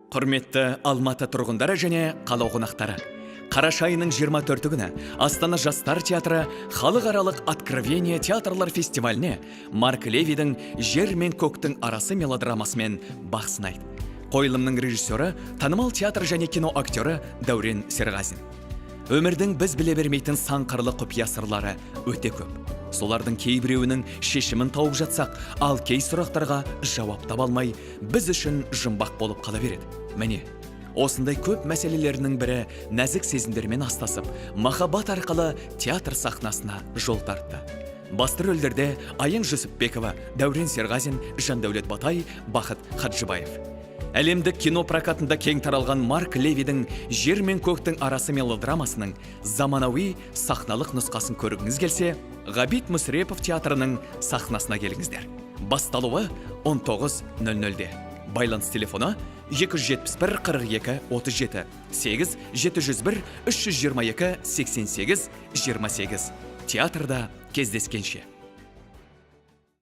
Құрметті Алматы тұрғындары және қала қонақтары! Қараша айының 24 күні Астана жастар театры халықаралық «Откровение» театрлар фестиваліне Марк Левидің «Жер мен көктің арасы» мелодрамасымен бақ сынайды. Қойылымның режиссері – танымал театр және кино актері Дәурен Серғазин. Өмірдің біз біле бермейтін сан қырлы құпия сырлары өте көп. Солардың кейбіреуінің шешімін тауып жатсақ, ал кей сұрақтарға жауап таба алмай, біз үшін жұмбақ болып қала береді. Міне, осындай көп мәселелерінің бірі нәзік сезімдермен астасып, махаббат арқылы театр сахнасына жол тартты. Басты рөлдерде Айын Жүсіпбекова, Дәурен Серғазин, Жандәулет Батай, Бақыт Хаджибаев. Әлемдік кино прокатында кең таралған Марк Левидің «Жер мен көктің арасы» мелодрамасының заманауи сахналық нұсқасын көргіңіз келсе, Ғабит Мүсірепов театрының сахнасына келіңіздер. Басталуы 19.00-де. Байланыс телефоны: 271 42 37, 8 701 322 88 28. Театрда кездескенше!